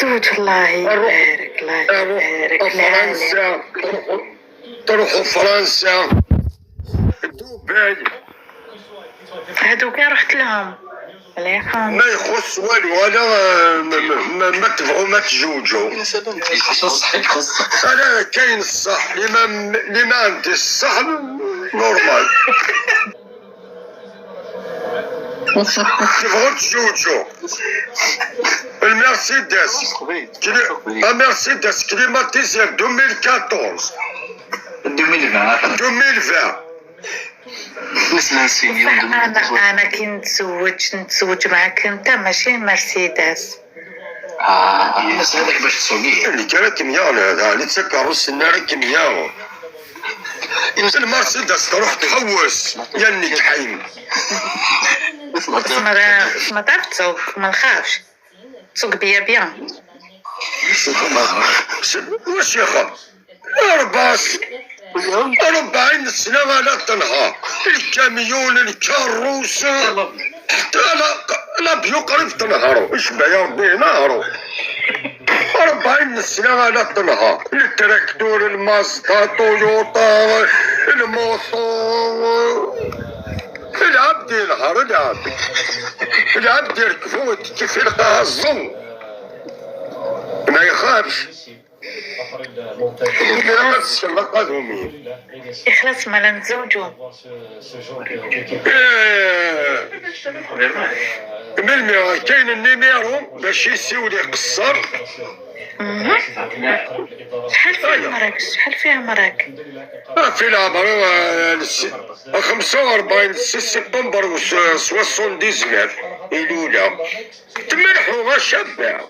نتزوج، الله يبارك، الله يبارك. فرنسا، تروحوا فرنسا، دبي. هادو كاع رحت لهم مليحة. ما يخص والو، انا ما تبغوا ما تزوجوا. يخص يخص. انا كاين الصح، اللي ما عندي الصح normal. تبغوا تزوجوا المرسيدس مرسيدس climatisée 2014. 2020. 2020. نسنا سينيور. انا كي نتزوج نتزوج معاك انت، ماشي مرسيدس. اه، الناس هذاك باش تسوقيه. اللي كان كميون هذا اللي تسكر السنة كميون. المرسيدس تروح تحوس يا النجحين. ما تعرف تسوق، ما نخافش، تسوق بيا bien. واش يخاف؟ 44 سنة على تنهار الكاميون، الكاروس، حتى l'avion قريب تنهارو. اشبع يا ربي، نهارو 40 سنة على تنهار التراكتور، المازدا، تويوتا، ال moto. العبد ينهار، العبد العبد يركبو كيف يلقاها الظل ما يخافش. يخلص ما نتزوجوا. إيه. من كاين ال numéro باش يسيولي قصر. شحال في عمرك؟ شحال في عمرك؟ في العمر 45، 6 سبتمبر 79 الاولى. تملحوا شابه،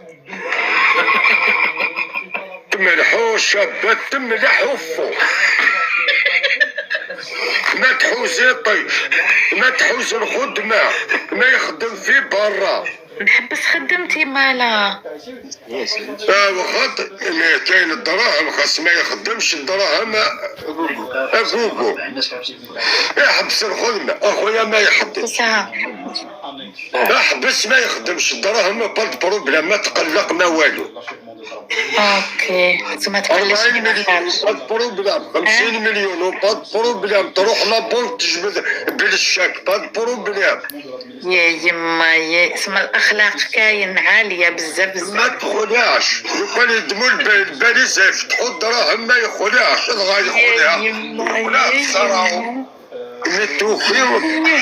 تملحوا شابه، تملحوا فوق. ما تحوز يطي، ما تحوز الخدمة، ما يخدم في برا. نحبس خدمتي مالا. اه، وخاطر كاين الدراهم، خاص ما يخدمش، الدراهم اكوكو. يحبس الخدمة اخويا، ما يخدمش. احبس، ما يخدمش، الدراهم pas problème، ما تقلق ما والو. OK، ما تقلقش. 40 مليون pas problème، 50 مليون pas problème، تروح la banque تجبد بال chèque، pas problème. يا يما يا، اسم الاخلاق كاين عالية بزاف بزاف. ما تخلعش، لو كان يدموا الباليزه يفتحوا الدراهم ما يخلعش، غا يخلع يخلع بصراحة التوفيق.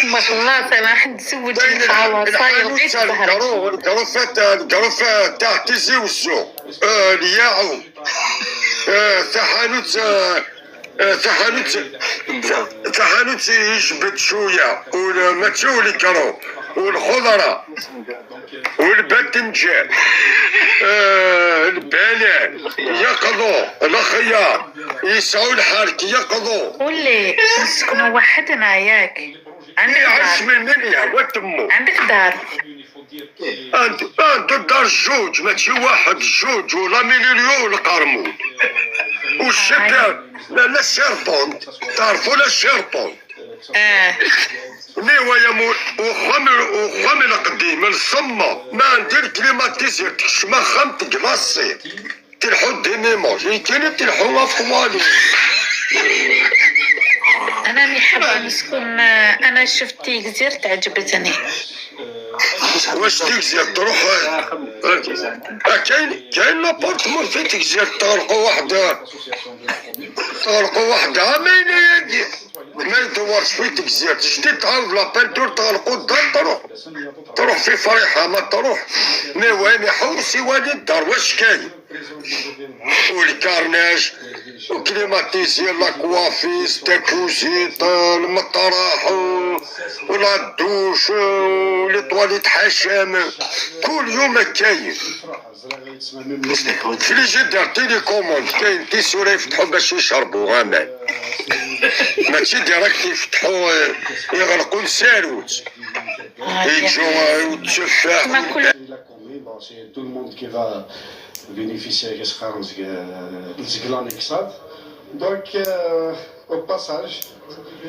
ما خلاص، انا راح نتزوج الخاوة، لقيت ظهري. الكروفات، الكروفات تاع تيزي وزو، الياعو، تحانوت تحانوت تحانوت يجبد شوية وما الكرو والخضره والباذنجان، البنان يقضوا، الخيار يسعوا، الحرك يقضوا. قولي، نسكنوا وحدنا ياك؟ عندك يعيش دار؟ من منيا وتمو. عندك دار؟ انت انت الدار جوج، ماشي واحد، جوج، ولا مليون القرمود والشباب. لا لا، serpent، تعرفوا la serpent؟ اه. مي يا مو وخمر وخمر القديم الصمة، ما عندي ال climatiseur، تكشما خمت glacé، تلحو dimanche يمكن تلحو فوالي. انا مي حابة نسكن، انا شفت تيكزير عجبتني. واش تيكزير تروح؟ كاين l'appartement في تيكزير، تغلقوا واحد عامين ما يدورش في تيكزير. جديد، تعاود la peinture، تغلقوا الدار، تروح في فريحه ما تروح. mais وين يحوس يوالي الدار واش كاين، وال carrelage و climatiseur، la coiffeuse، jacuzzi، المطرح و la douche و les toilettes حشام، كل يوم كاين frigidaire، télécommande، كاين تيسورة يفتحوا باش يشربوا غامان، ماشي direct يفتحوا يغلقوا الساروت يجوا والتفاح. ما كل C'est tout le monde qui va bénéficier de. Donc, au passage,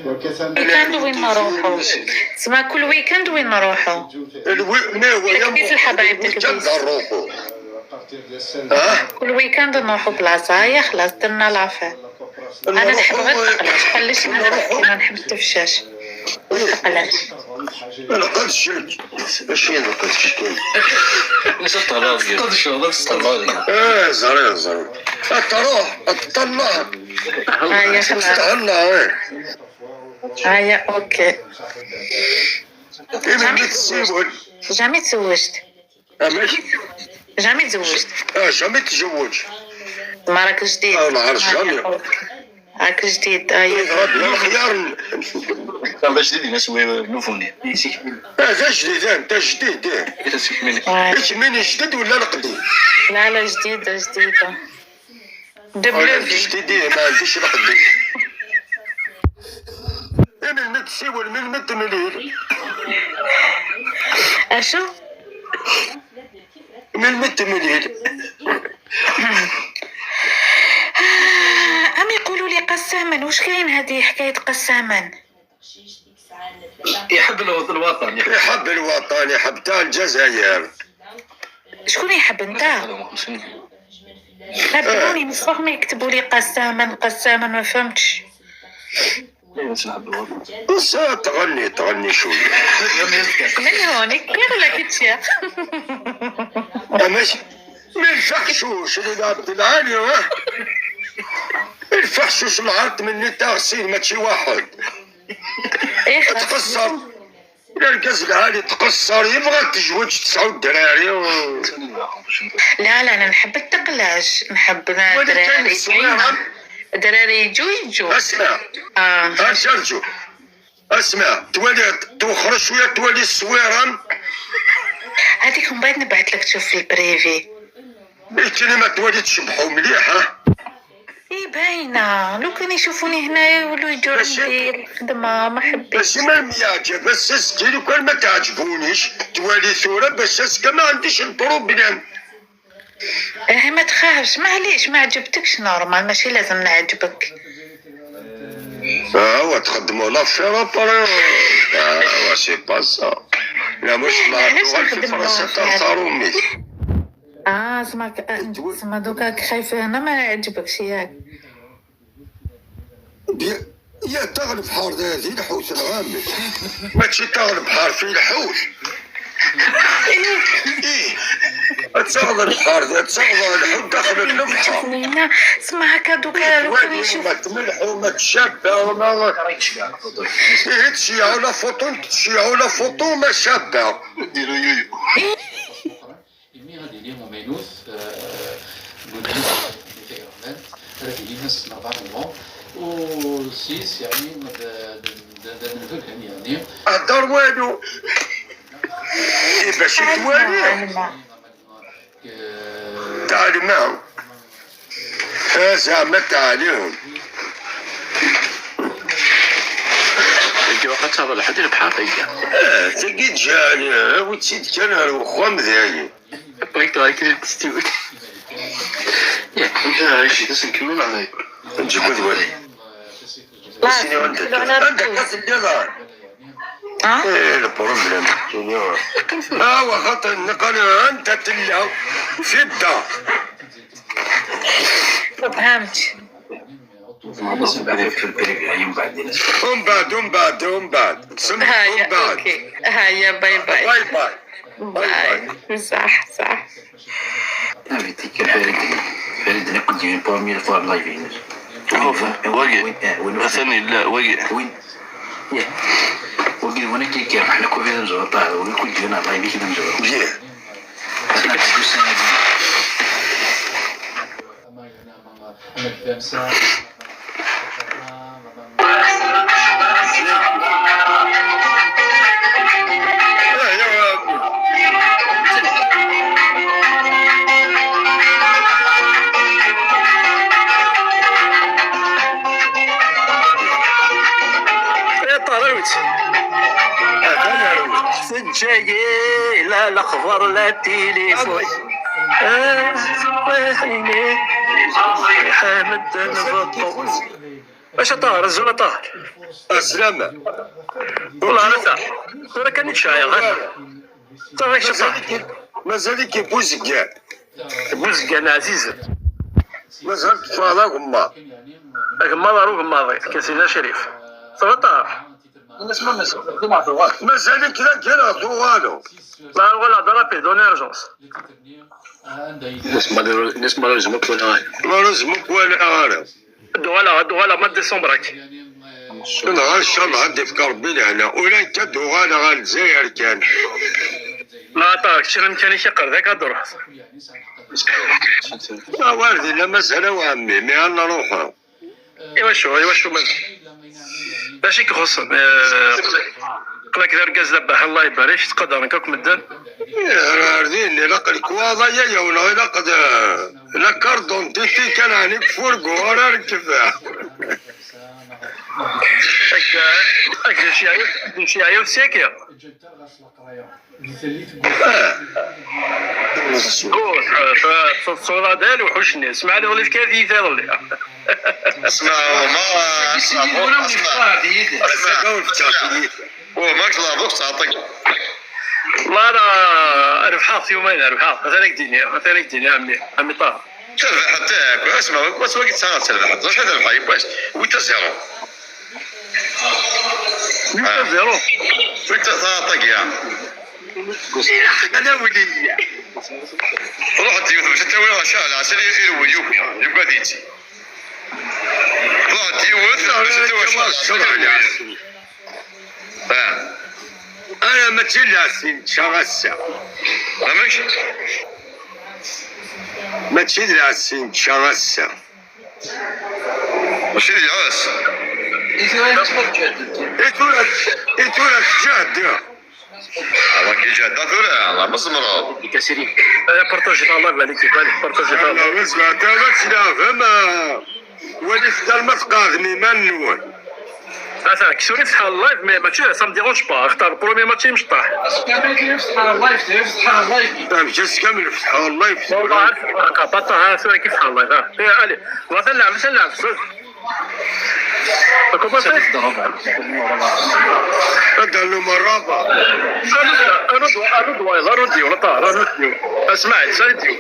donc, week-end وين نروحوا؟ تسمى كل week-end وين نروحوا؟ ما هو تكبيس الحبايب، week-end تكبيس. نروحوا. اه كل week-end نروحو بلاصة. هيا خلاص درنا l'affaire. انا نحب غير التقلاش، قلش انا نحب التفشاش والتقلاش. القدش ماشي القدش. اه زري زري تروح تطلع. هيا خلاص. تهلا وين. هيا OK. إيه تسيبون. jamais تزوجت؟ ماشي. jamais تزوجت؟ اه jamais تزوج. ما راك جديد. اه نعرف jamais. راك جديد هيا. غادي الخيار. باش جديد ناس نوفوني. هذا جديد، انت جديد. ايش من جديد ولا القديم؟ لا لا جديدة جديدة دبلو في. جديد ما عنديش القديم. من متسيول من متمليل. اشو؟ من متمليل. ام يقولوا لي قساما، واش كاين هذه حكاية قساما؟ يحب الوطن. يحب الوطن، يحب تاع الجزائر. شكون يحب انت؟ هبلوني من الصباح ما يكتبوا لي قساما قساما، ما فهمتش. بس تغني تغني شوية. من هونك ولا كتشيخ؟ ماشي من الفحشوش اللي عبد العالي. ها الفحشوش العرض مني تغسيل ماشي واحد. تقصر لا الكاس العالي تقصر، يبغى تجوج 9 دراري لا لا انا نحب التقلاش، نحب دراري دراري يجو يجو. اسمع ارجو اسمع، تولي تخرج شوية تولي الصويره هذيك من بعد نبعث لك تشوف في ال privé. الكلمة تولي تشبحوا مليح. ها اي باينة، لو كان يشوفوني هنايا يولوا يجوا عندي الخدمة، ما حبيتش. ماشي ما يعجب بس اسكي لو كان ما تعجبونيش تولي ثورة باش اسكي ما عنديش ال problème. اه ما تخافش، معليش ما عجبتكش normal، ماشي لازم نعجبك. اه تخدموا l'affaire après. اه c'est pas ça. لا مش في فرنسا تاع امي. سما سما دوكا خايفة انا ما عجبكش ياك؟ يا تغلب حار هذه الحوت الغامي. ماشي تغلب حار في الحوت. ايه تغلب حار تغلب الحوت داخل النفحه. هنا سما هكا دوكا لو كان يشوف ما تملحوا ما تشابه وما ايه تشيعوا la photo، تشيعوا la photo ما شابه. ديروا يويو. هدر والو باش توالي تعلمهم زعما تعليهم. وقت صار لحد البحر. تلقيت جاني وتسيد كان الوخام ذاي. بغيت غير تستوي. يا انت عايش نكمل عليك. نجيب ولي. عندك كاس الجزر. ايه ال problème. وخاطر نقل انت تلا في الدار. فهمت. ومن بعد ومن بعد ومن بعد هيا OK هيا bye bye bye bye bye. صح صح. فريد كنت première fois live. واقي مثلا لا واقي وين واقي وانا كي كي حنا كوفي نزور طاهر ولا كنت انا live كي نزور. سجاية لا الأخبار لا تليفون. ويني حامد نفطو. واش طاهر الزولة طاهر؟ السلامة والله أنا طاهر أنا كان شايغ طاهر. مازال كيبوز كاع. بوزقان عزيز. مازال تفاضا غما. غما ضرو غما كاسينا شريف. صافا طاهر؟ مازال كلا كلا طوالو. لا ولا ضرابي دون ارجونس. الناس مالوريزمون كنا غالي. مالوريزمون ولا غالي. دوغالا دوغالا ما ديسمبرك. نهار ان شاء الله عندي في ربي لهنا ولا انت دوغالا غا الجزائر كان. لا طاك شي مكاني شي قر ذاك تروح. لا والدي لا مازال وعمي مي انا نروح. ايوا شو ايوا شو ماشي كخص قلك دار كاز ذبح الله يبارك تقدر نكاك مدان. رديني لقد الكواضا يا ولا لقد لا كاردون تيتي كان عليك فوركو انا ركبها. اك شي عيو ساكية. الصورة ديال وحوشني اسمع لي وليت كذي ثالي. اسمع ما اسمع وماك لابوك تعطيك. لا لا ربحات يومين ربحات مثلا ديني مثلا ديني عمي عمي طه. تربح تاعك اسمع واش وقت ساعة تربح واش تربح باش وانت زيرو. وانت زيرو. وانت تعطيك يا. انا ولي روح ديوث باش انت وين شاعل عسل يروي يوكي يبقى ديتي. روح ديوث باش انت وين شاعل. انا ماشي العسين شغسة. ماشي ماشي العسين شغسة. ماشي العس. إتورا تجهد. الله كي جهد ثورة الله مزمرة. كاسيري. بارطاجي الله عليك بارطاجي الله اسمع تا تسلا فما ولي في ما تقاغني ما نول. مثلا كسوري فتح اللايف مي ماشي سا مديرونج با اختار برومي ماتش مش طاح. كامل فتح اللايف مشات كامل فتح اللايف. والله عارف باطا ها كيف فتح اللايف ها علي مثلا لعب مثلا لعب. هذا النوم الرابع. انا دواي انا ديو طاهر انا ديو اسمع سالي ديو.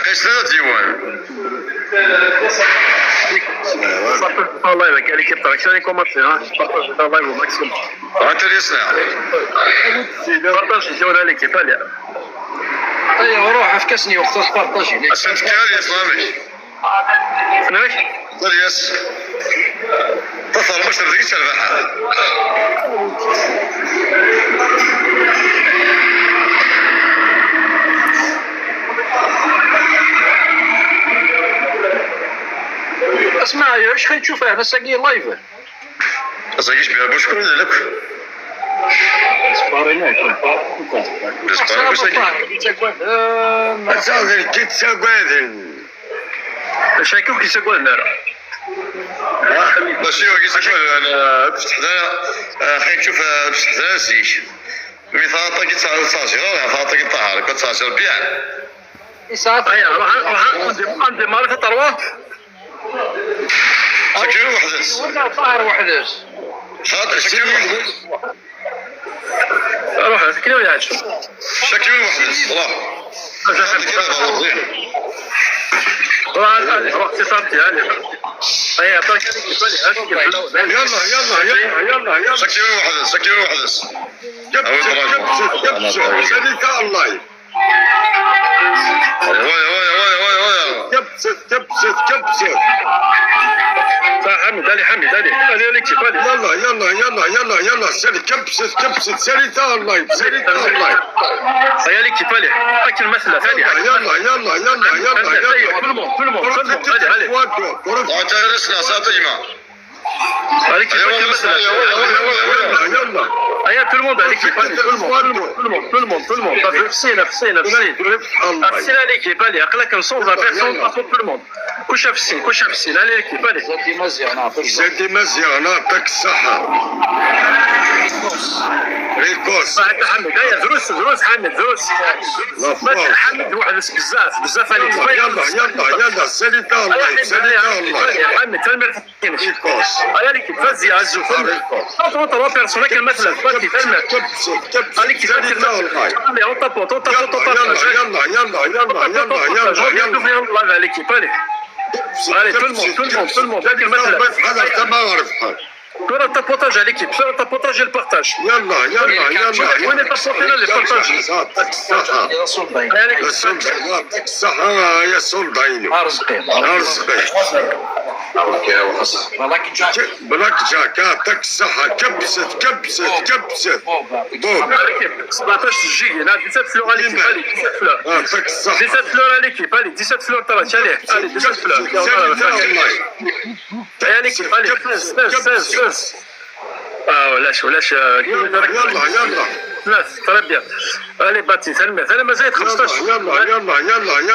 قيس لا ديوان. الله يبارك عليك يبارك شاني كومونتي ها بارطاجي الله يبارك ماكسيموم. انت اللي يصنع. بارطاجي شو عليك بالي. ايوا روح في كاسني وقت بارطاجي. عشان تكالي يا ماشي. الياس تظهر مش تبديك تربحها. اسمع يا اش خلينا نشوف انا ساقي لايف. ساقيش بها بوشكون لك. أساغر كي تساقاذن. شاكو كي ساقوا لنا. ماشي هو كي ساقوا انا باش تحدا خلينا نشوف باش تحدا زيك. مي تعطيك تسعة تعطيك طهر كنت تسعة بيان. هيا روح روح عندي ماري تروح. سكير وحدس. ولا طاهر وحدس. خاطر سكير وحدس. روح سكير ولا عادش. سكير وحدس روح. روح اتصالتي هاني. هيا عطاك يلا يلا يلا يلا يلا. سكير وحدس سكير وحدس. كبسة كبسة كبسة الله. ويا ويا ويا ويا ويا. كبسة كبسة كبسة. حمد علي حمد علي علي عليك علي. يلا يلا يلا يلا يلا سالي كبسة كبسة سالي تا الله سالي تا الله. هيا ليك علي اكل مثلا ثاني. يلا يلا يلا يلا يلا. كل مون كل مون كل مون علي علي. انت رسنا صافي جماعة. عليك يلا يلا. هيا tout le monde عليك tout le monde tout le monde tout le monde tout le monde فسينا فسينا فسينا فسينا l'équipe allez عقلك 120 personnes tout le monde كلشي في السين كلشي في السين allez l'équipe allez زادي مزيان نعطيك زادي مزيان نعطيك الصحة. ريكوس. حمد هيا دروس دروس حمد دروس. حمد واحد بزاف بزاف عليك. يلا يلا يلا سالي تا الله سالي تا الله. حمد تنمر ريكوس. Allez l'équipe, vas-y, Azou. 133 personnes, quel مثلا vas-y, ferme. Allez, l'équipe, allez, on tapote, on tapote, on tapote. يلا يلا يلا يلا Je يلا viens d'ouvrir le live à l'équipe, allez. Allez, tout le monde, tout le monde, tout le monde. quel مثلا. هذا ما عرف Faire un tapotage à l'équipe, faire un tapotage et le partage. يلا يلا يلا وين tapoter le partage. يعطيك الصحة يا سلطان Allez, يا l'équipe. سلطان يعطيك الصحة يا سلطان ارزقي ارزقي بلاك جاك بلاك جاك يعطيك الصحة كبست كبست كبست بوب Allez, l'équipe. 17 giga, là, 17 fleurs à l'équipe, allez, 17 fleurs. يعطيك الصحة 17 fleurs à l'équipe, allez, 17 fleurs, t'as allez, allez, 17 fleurs. Allez, l'équipe, allez, 16, 16, 16, 16. اه ولاش ولاش يلا يلا ثلاث très bien. Allez باتي ثاني ثاني ما زايد 15 يلا يلا يلا يلا.